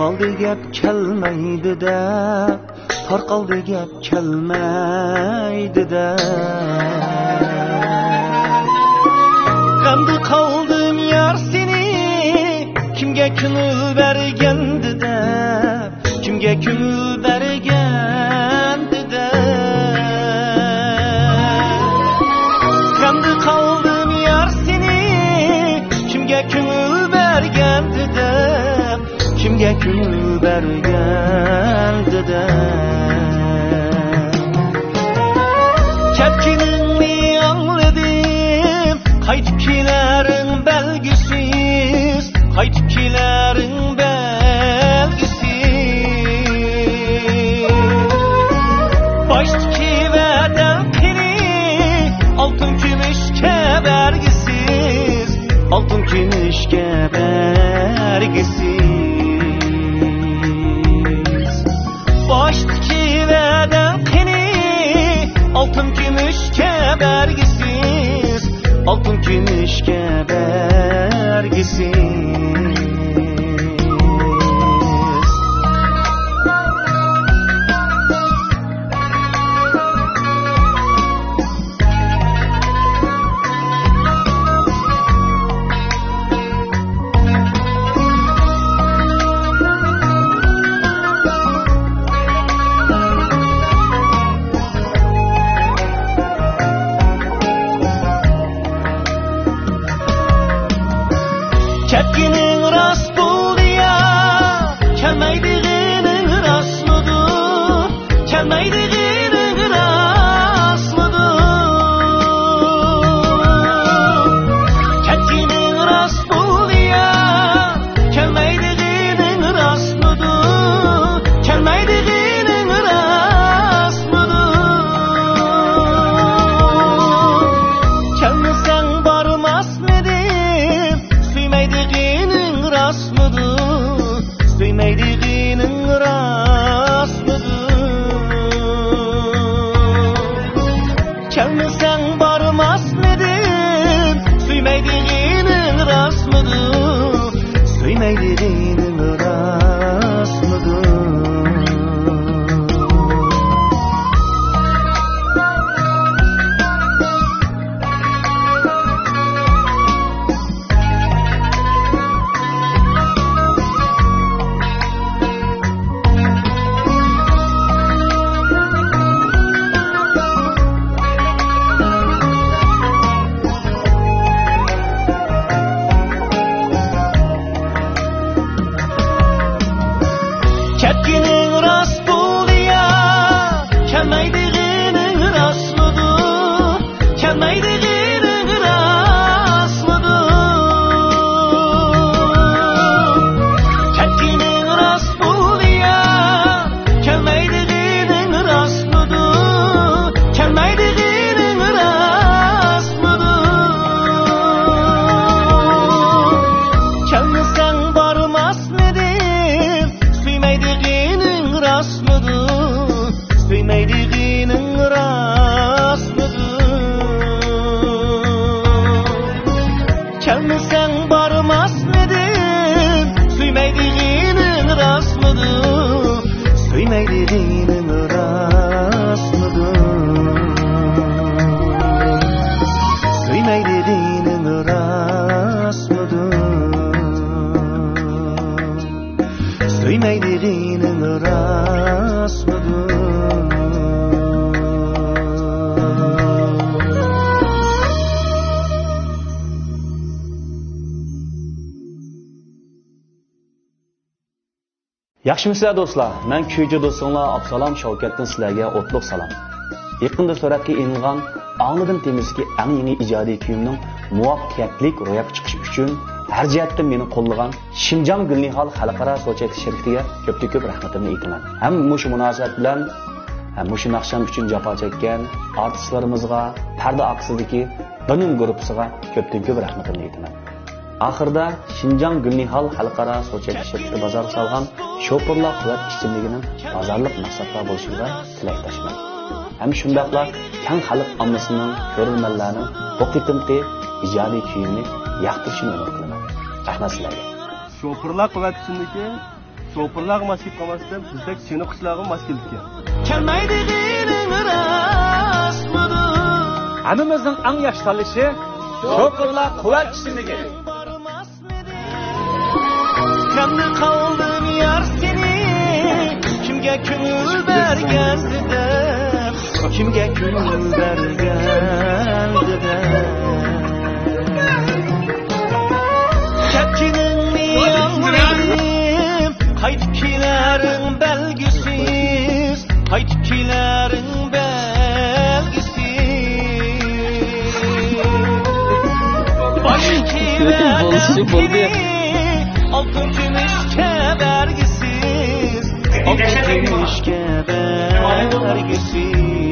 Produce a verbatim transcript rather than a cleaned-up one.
قالدى گەپ كەلمەيدۇ دەپ، تارقالدى گەپ كەلمەيدۇ دەپ. غەمدە قالدىم يار سېنى، كىمگە كۆڭۈل بەرگەندە دەپ، كىمگە كۆڭۈل بەرگەندە دەپ. غەمدە قالدىم يار سېنى، كىمگە كۆڭۈل بەرگەندە دەپ، كىمگە كۆڭۈل بەرگەندە دەپ. كەتكىنىڭنى ئاڭلىدىم، قايتىپ كېلەرىڭ بەلگىسىز، قايتىپ كېلەرىڭ بەلگىسىز. باشتىكى ۋەدەڭ قېنى، ئالتۇن كۈمۈشكە بەرگىسىز، ئالتۇن كۈمۈشكە بەرگىسىز. باشتىكى ۋەدەڭ قېنى، ئالتۇن كۈمۈشكە بەرگىسىز، ئالتۇن كۈمۈشكە بەرگىسىز. كەتكىنىڭ راست بولدى يا، كەلمەيدىغىنىڭ راستمىدۇ؟ كەلمەيدىغىنىڭ راستمىدۇ؟ كەتكىنىڭ راست بولدى يا، كەلمەيدىغىنىڭ راستمىدۇ؟ كەلمەيدىغىنىڭ راستمىدۇ؟ كەلمىسەڭ بارماسمىدىم، سۆيمەيدىغىنىڭ راستمىدۇ؟ سۆيمەيدىغىنىڭ راستمىدۇ؟ كەلمىسەڭ بارماسمىدىم، سۆيمەيدىغىنىڭ راستمىدۇ؟ سۆيمەيدىغىنىڭ راستمىدۇ؟ كەتكىنىڭ راست بولدى يا، كەلمەيدىغىنىڭ راستمىدۇ؟ كەلمەيدىغىنىڭ راستمىدۇ؟ كەتكىنىڭ راست بولدى يا، كەلمەيدىغىنىڭ راستمىدۇ؟ كەلمەيدىغىنىڭ راستمىدۇ؟ كەلمىسەڭ بارماسمىدىم، سۆيمەيدىغىنىڭ راستمىدۇ؟ سۆيمەيدىغىنىڭ راستمىدۇ؟ كەلمىسەڭ بارماسمىدىم، سۆيمەيدىغىنىڭ راستمىدۇ؟ سۆيمەيدىغىنىڭ راستمىدۇ؟ سۆيمەيدىغىنىڭ راستمىدۇ؟ سۆيمەيدىغىنىڭ راستمىدۇ؟ ياخشىمۇسىلەر دوستلار؟ مەن كۈيچى دوستۇڭلار ئابدۇسالام شاۋكەتتىن سىلەرگە ئوتلۇق سالام. يېقىندا سۈرەتكە ئېلىنغان ئاڭلىدىم تېمىسىدىكى ئەڭ يېڭى ئىجادىي كۈيۈمنىڭ مۇۋەپپەقىيەتلىك روياپقا چىقىشى ئۈچۈن ھەر جەھەتتىن مېنى قوللىغان شىنجاڭ گۈلنىھال خەلقئارا سودا چەكلىك شىركىتىگە كۆپتىن كۆپ رەھمىتىمنى ئېيتىمەن. ھەم مۇشۇ مۇناسىۋەت بىلەن، ھەم مۇشۇ ناخشام ئۈچۈن جاپا چەككەن ئارتىسلىرىمىزغا، پەردە ئارقىسىدىكى بىنىم گۇرۇپپىسىغا كۆپتىن كۆپ رەھمىتىمنى ئېيتىمەن. ئاخىرىدا شىنجاڭ گۈلنىھال خەلقئارا سودا چەكلىك شىركىتى بازارغا سالغان شوپۇرلار قۇۋۋەت ئىچىملىكىنىڭ بازارلىق مەھسۇلاتلار بولۇشىغا تىلەكداشمەن. ھەم شۇنداقلا كەڭ خەلق ئاممىسىنىڭ، كۆرۈرمەنلەرنىڭ بۇ قېتىمقى ئىجادىي كۈيۈمنى ياقتۇرۇشىنى ئۈمىد قىلىمەن. رەھمەت سىلەرگە. شوپۇرلار قۇۋۋەت ئىچىملىكى شوپۇرلارغا ماس كېلىپ قالماستىن، بىزدەك چېنىققۇچىلارغا ماس كېلىدىكەن. كەلمەيدىغىنىڭ راستمىدۇ؟ ھەممىمىزنىڭ ئەڭ ياخشى تاللىشى شوپۇرلار قۇۋۋەت ئىشلىمىگى. كەمدە قالدىم يار سېنى، كىمگە كۆڭۈل بەرگەندە دەپ، كىمگە كۆڭۈل بەرگەندە دەپ. كەتكىنىڭنى ئاڭلىدىم، قايتىپ كېلەرىڭ بەلگىسىز، قايتىپ كېلەرىڭ بەلگىسىز. باشقا بولسا بولدى. ئالتۇن كۈمۈشكە بەرگۈسىز، ئالتۇن كۈمۈشكە بەرگۈسىز.